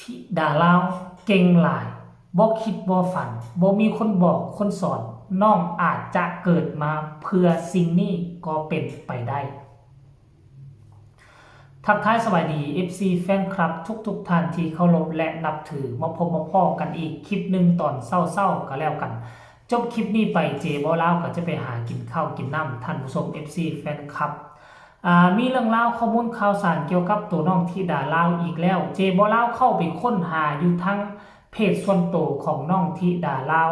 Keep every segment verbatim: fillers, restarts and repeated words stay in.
ธิดาลาวเก่งหลาย บ่คิดบ่ฝัน บ่มีคนบอกคนสอน น้องอาจจะเกิดมาเพื่อสิ่งนี้ก็เป็นไปได้ ทักทายสวัสดี เอฟซี แฟนคลับทุกๆท่านที่เคารพและนับถือ มาพบมาพ้อกันอีกคลิปหนึ่งตอนเช้าๆก็แล้วกัน จบคลิปนี้ไปเจบ่าวลาวก็จะไปหากินข้าวกินน้ำ ท่านผู้ชม เอฟซี แฟนคลับ อ่า มีเรื่องราวข้อมูลข่าวสารเกี่ยวกับตัวน้องธิดาลาวอีกแล้ว เจบ่าวลาวเข้าไปค้นหาอยู่ทั้งเพจส่วนตัวของน้องธิดาลาว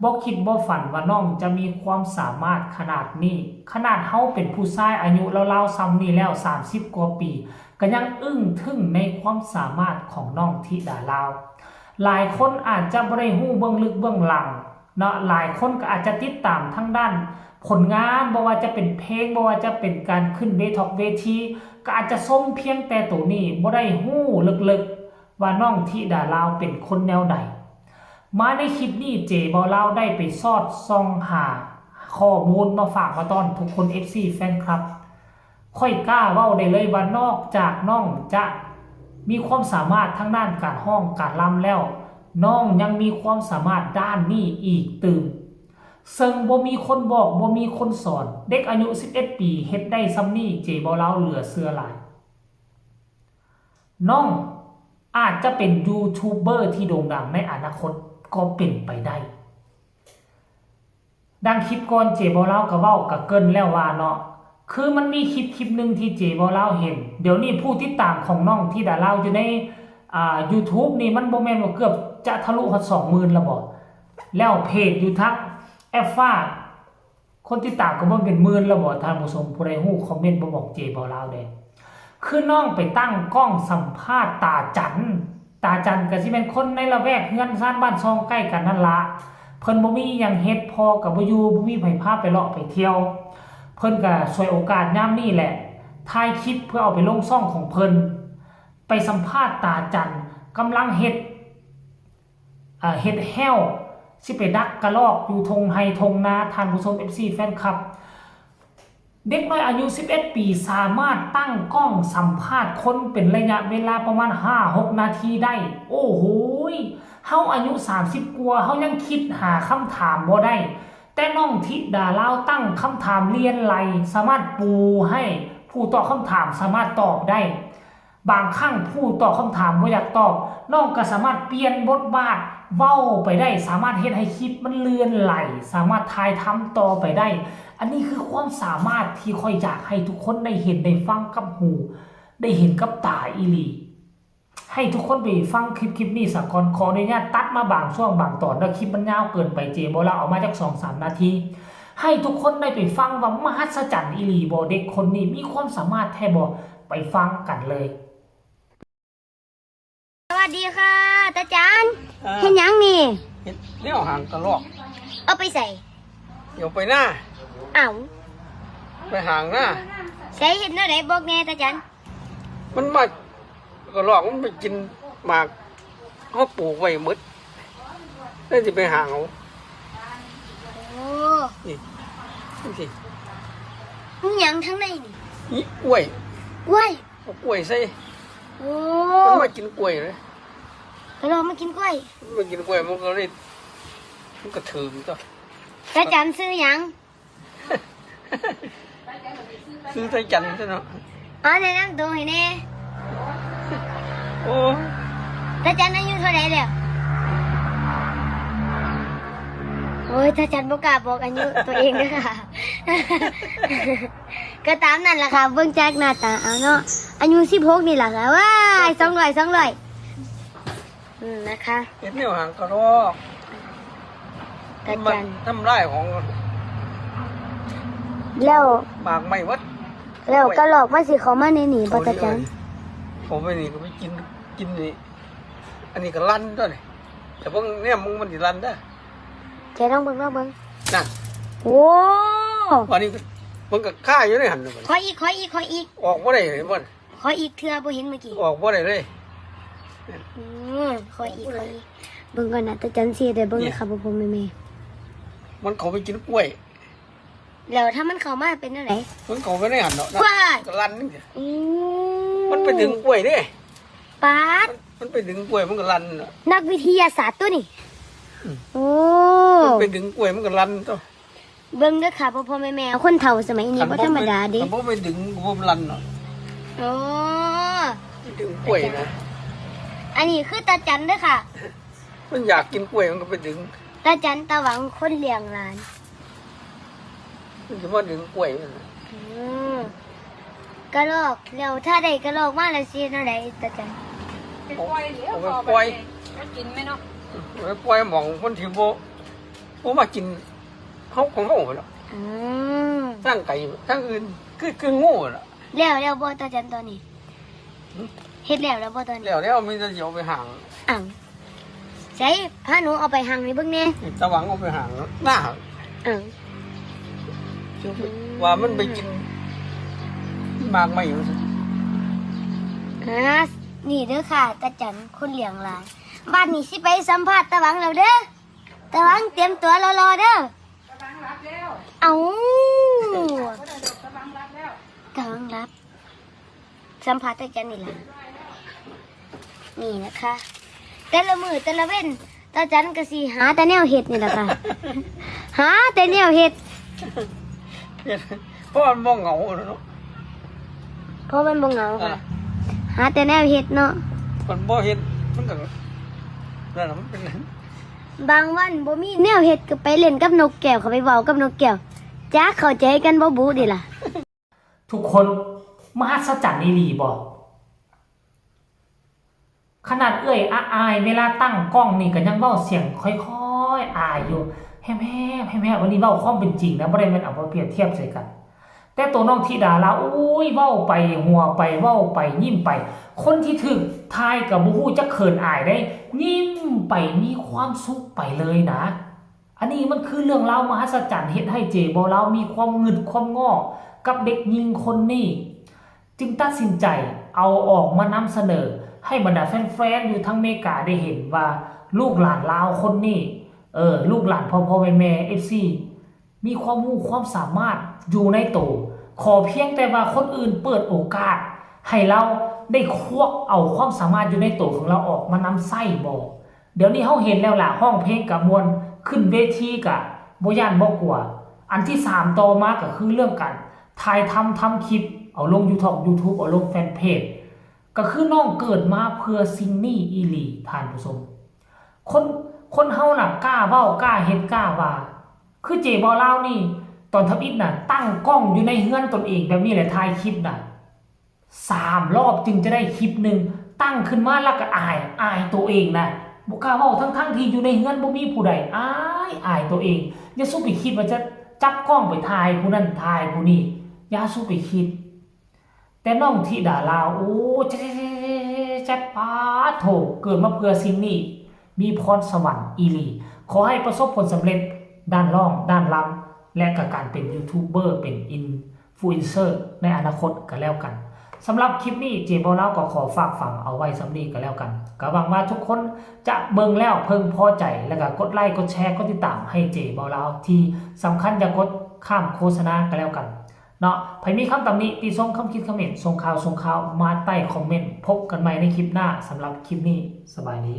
บ่คิดบ่ฝันว่าน้องจะมีความสามารถขนาดนี้ ขนาดเฮาเป็นผู้ชายอายุราวๆส่ำนี้แล้ว สามสิบกว่าปี ก็ยังอึ้งทึ่งในความสามารถของน้องธิดาลาว หลายคนอาจจะบ่ได้ฮู้เบื้องลึกเบื้องหลังเนาะ หลายคนก็อาจจะติดตามทางด้านผลงาน บ่ว่าจะเป็นเพลง บ่ว่าจะเป็นการขึ้นเวทอกเวที ก็อาจจะชมเพียงแต่ตัวนี้ บ่ได้ฮู้ลึกๆว่าน้องธิดาลาวเป็นคนแนวใด มาในคลิปนี้เจบ่าวลาวได้ไปซอดส่องหาข้อมูลมาฝากมาต้อนทุกคน เอฟซี แฟนคลับ ข้อยกล้าเว้าได้เลยว่านอกจากน้องจะมีความสามารถทางด้านการฮ้องการรำแล้ว น้องยังมีความสามารถด้านนี้อีกตื่ม ซึ่งบ่มีคนบอกบ่มีคนสอน เด็กอายุสิบเอ็ดปีเฮ็ดได้ส่ำนี้ เจบ่าวลาวเหลือเชื่อหลาย น้องอาจจะเป็นยูทูบเบอร์ที่โด่งดังในอนาคตก็เป็นไปได้ ดังคลิปก่อนเจบ่าวลาวก็เว้าก็เกริ่นแล้วว่าเนาะ คือมันมีคลิปคลิปหนึ่งที่เจบ่าวลาวเห็น เดี๋ยวนี้ผู้ติดตามของน้องธิดาลาวอยู่ใน อ่า YouTube นี่มันบ่แม่นว่าเกือบจะทะลุฮอดสองหมื่นแล้วบ่ แล้วเพจอยู่ทางแอฟฟ้า คนติดตามก็เบิ่งเป็นหมื่นแล้วบ่ ท่านผู้ชม ผู้ใดฮู้คอมเมนต์มาบอกเจบ่าวลาวแด่ คือน้องไปตั้งกล้องสัมภาษณ์ตาจัน ตาจันก็สิแม่นคนในละแวกเฮือนซานบ้านช่องใกล้กันนั่นละ เพิ่นบ่มีอิหยังเฮ็ด พ่อก็บ่อยู่ บ่มีไผพาไปเลาะไปเที่ยว เพิ่นก็ฉวยโอกาสยามนี้แหละ ถ่ายคลิปเพื่อเอาไปลงช่องของเพิ่น ไปสัมภาษณ์ตาจัน กำลังเฮ็ด อ่า เฮ็ดแฮ้ว สิไปดักกะรอกอยู่ทงไฮ่ทงนา ท่านผู้ชม เอฟซี แฟนคลับ เด็กน้อยอายุสิบเอ็ดปีสามารถตั้งกล้องสัมภาษณ์คนเป็นระยะเวลาประมาณห้าหกนาทีได้ โอ้โหย เฮาอายุสามสิบกว่า เฮายังคิดหาคำถามบ่ได้ แต่น้องธิดาลาวตั้งคำถามเลียนไหล สามารถปูให้ผู้ตอบคำถามสามารถตอบได้ บางครั้งผู้ตอบคำถามบ่อยากตอบ น้องก็สามารถเปลี่ยนบทบาทเว้าไปได้ สามารถเฮ็ดให้คลิปมันเลื่อนไหล สามารถถ่ายทำต่อไปได้ อันนี้คือความสามารถที่ข้อยอยากให้ทุกคนได้เห็นได้ฟังกับหู ได้เห็นกับตาอีหลี ให้ทุกคนไปฟังคลิปคลิปนี้ซะก่อน ขออนุญาตตัดมาบางช่วงบางตอน แล้วคลิปมันยาวเกินไป เจบ่าวลาวเอามาจักสองสามนาที ให้ทุกคนได้ไปฟังว่ามหัศจรรย์อีหลีบ่ เด็กคนนี้มีความสามารถแท้บ่ ไปฟังกันเลย สวัสดีค่ะ ตาจัน อ่า เฮ็ดหยังนี่ เฮ็ดแนวหางกะรอก เอาไปใส่ เดี๋ยวไปหน้า เอ้า ไปหางหน้า ใส่เฮ็ดแนวใดบอกแน่ตาจัน มันมากะรอกมันไปกินหมาก เฮาปลูกไว้หมด แล้วสิไปหางเอา โอ้ นี่ นี่สิ มีหยังทั้งในนี่ นี่กล้วย กล้วย เอากล้วยใส่ โอ้ มันมากินกล้วยเลย กะรอกมากินกล้วย มันมากินกล้วย มันก็เลย มันก็ถือมันก็ ตาจันซื้อหยัง ซื้อตาจันซะเนาะ เอาแนะนำตัวให้แน่ โอ้ ตาจันอายุเท่าไหร่แล้ว โอ้ย ตาจันบ่กล้าบอกอายุตัวเองเด้อค่ะ ก็ตามนั่นล่ะค่ะ เบิ่งจากหน้าตาเอาเนาะ อายุสิบหกนี่ล่ะค่ะ ว้าย สองร้อย สองร้อย อืม นะคะ เฮ็ดแนวหางกะรอก ตาจัน น้ำลายของ แล้ว หมากไหม้หมด แล้วกะรอกมันสิเข้ามาในนี่บ่ตาจัน เข้าไปนี่ก็ไปกิน กินนี่ อันนี้ก็ลั่นตัวนี่ แต่เบิ่งเนี่ยมึงมันสิลั่นเด้อ เจ๊ลองเบิ่ง ลองเบิ่ง นั่น โอ้ อันนี้มันก็คาอยู่ในหั่นน่ะ ขออีก ขออีก ขออีก ออกบ่ได้เลยมัน ขออีกเทื่อ บ่เห็นเมื่อกี้ ออกบ่ได้เลย อืม ขออีก ขออีก เบิ่งก่อนนะ ตาจันสิได้เบิ่ง เนี่ย ค่ะ พ่อๆ แม่ๆ มันเข้าไปกินกล้วย แล้วถ้ามันเข้ามาเป็นจั่งใด มันเข้าไปในหั่นเนาะ ว้าย ก็ลั่นนี่ อืม มันไปถึงกล้วยเด้ ป๊าด มันไป ไปดึงกล้วยมันก็ลั่นน่ะ นักวิทยาศาสตร์ตัวนี้ อืม โอ้ ไปดึงกล้วยมันก็ลั่นตัว เบิ่งเด้อค่ะพ่อพ่อแม่แม่คนเฒ่าสมัยนี้บ่ธรรมดาเด้ คันบ่ไปดึงก็บ่ลั่นเนาะ โอ้ ไปดึงกล้วยนะ อันนี้คือตาจันเด้อค่ะ มันอยากกินกล้วยมันก็ไปดึง ตาจันตาหวังคนเลี้ยงหลาน มันจะมาดึงกล้วยมันน่ะ อืมกระรอกแล้วถ้าได้กระรอกมาแล้วสิแนวใดตาจัน ไปปล่อยเดี๋ยว เอาไป พอ ปล่อย ไปกินไหมเนาะ เอาไปปล่อยหม่องคนที่บ่บ่มากินเฮาของเฮาเนาะ อืม ทางไกลทางอื่นคือคืองูน่ะ แล้วแล้วบ่ตาจันตอนนี้ หืม เฮ็ดแล้วแล้วบ่ตอนนี้ แล้วแล้วมีแต่สิเอาไปหาง อ่างใส่พาหนูเอาไปหังให้เบิ่งแหน่ ตาหวังเอาไปหางหน้า อ่าง ว่ามันไปกินหมากไม้อยู่ อ่านี่เด้อค่ะตาจันคนเลี้ยงหลานบ้านนี้สิไปสัมภาษณ์ตาหวังแล้วเด้อตาหวังเตรียมตัวรอๆเด้อ ตะบังรับแล้ว เอา ตะบังรับแล้ว ตาหวังรับ สัมภาษณ์ตาจันนี่ล่ะนี่นะคะ แต่ละมื้อแต่ละเว้นตาจันก็สิหาแต่แนวเฮ็ดนี่ล่ะค่ะ หาแต่แนวเฮ็ด เพราะมันบ่เหงาเนาะ เพราะมันบ่เหงาค่ะ อ่ะ หาแต่แนวเฮ็ดเนาะ มันบ่เฮ็ดมันก็นั่นน่ะมันเป็น บางวันบ่มีแนวเฮ็ดก็ไปเล่นกับนกแก้วเขาไปเว้ากับนกแก้วจักเข้าใจกันบ่บุเด้ล่ะ ทุกคนมหัศจรรย์อีหลีบ่ ขนาดเอื้อยอาอายเวลาตั้งกล้องนี่ก็ยังเว้าเสียงค่อยๆอายอยู่ แฮมๆแฮมๆวันนี้เว้าความเป็นจริงนะบ่ได้แม่นเอามาเปรียบเทียบใส่กัน แต่ตัวน้องธิดาลาวโอ้ยเว้าไปหัวไปเว้าไปยิ้มไป คนที่ถืกทายกับบ่ฮู้จักเขินอายได้ ยิ้มไปมีความสุขไปเลยนะ อันนี้มันคือเรื่องราวมหัศจรรย์เฮ็ดให้เจบ่าวลาวมีความงึดความง้อกับเด็กหญิงคนนี้ จึงตัดสินใจเอาออกมานำเสนอให้บรรดาแฟนๆอยู่ทั้งอเมริกาได้เห็นว่าลูกหลานลาวคนนี้ เออ ลูกหลานพ่อพ่อแม่แม่เอฟซีมีความรู้ความสามารถอยู่ในโต ขอเพียงแต่ว่าคนอื่นเปิดโอกาส ให้เราได้ควักเอาความสามารถอยู่ในโตของเราออกมานำใช้บ่ เดี๋ยวนี้เฮาเห็นแล้วล่ะ ฮ้องเพลงกะม่วน ขึ้นเวทีกะบ่ย่านบ่กลัว อันที่สามต่อมาก็คือเรื่องการถ่ายทำทำคลิป เอาลงยูทอก YouTube เอาลงแฟนเพจ ก็คือน้องเกิดมาเพื่อสิ่งนี้อีหลีท่านผู้ชม คนคนเฮาน่ะกล้าเว้ากล้าเฮ็ดกล้าว่า คือเจบ่าวลาวนี่ ตอนทำอิฐน่ะ ตั้งกล้องอยู่ในเฮือนตนเองแบบนี้แหละถ่ายคลิปน่ะ สามรอบจึงจะได้คลิปหนึ่ง ตั้งขึ้นมาแล้วก็อาย อายตัวเองนะ บ่กล้าเว้าทั้งๆที่อยู่ในเฮือนบ่มีผู้ใด อาย อายตัวเอง อย่าสู้ไปคิดว่าจะจับกล้องไปถ่ายผู้นั้นถ่ายผู้นี้ อย่าสู้ไปคิด แต่น้องธิดาลาว โอ้ แจ๊ด แจ๊ด แจ๊ด แจ๊ด ป๊าดโถ เกิดมาเพื่อสิ่งนี้ มีพรสวรรค์อีหลี ขอให้ประสบผลสำเร็จด้านร้อง ด้านรำ และก็การเป็นยูทูบเบอร์ เป็นอินฟลูเอนเซอร์ในอนาคตก็แล้วกัน สำหรับคลิปนี้เจบ่าวลาวก็ขอฝากฝังเอาไว้ส่ำนี้ก็แล้วกัน ก็หวังว่าทุกคนจะเบิ่งแล้วเพิ่งพอใจ แล้วก็กดไลค์ กดแชร์ กดติดตามให้เจบ่าวลาว ที่สำคัญอย่ากดข้ามโฆษณาก็แล้วกัน เนาะ ไผมีคำตำหนิ ติชม คำคิด คำเห็น ส่งข่าว ส่งข่าว มาใต้คอมเมนต์ พบกันใหม่ในคลิปหน้า สำหรับคลิปนี้ สบายดี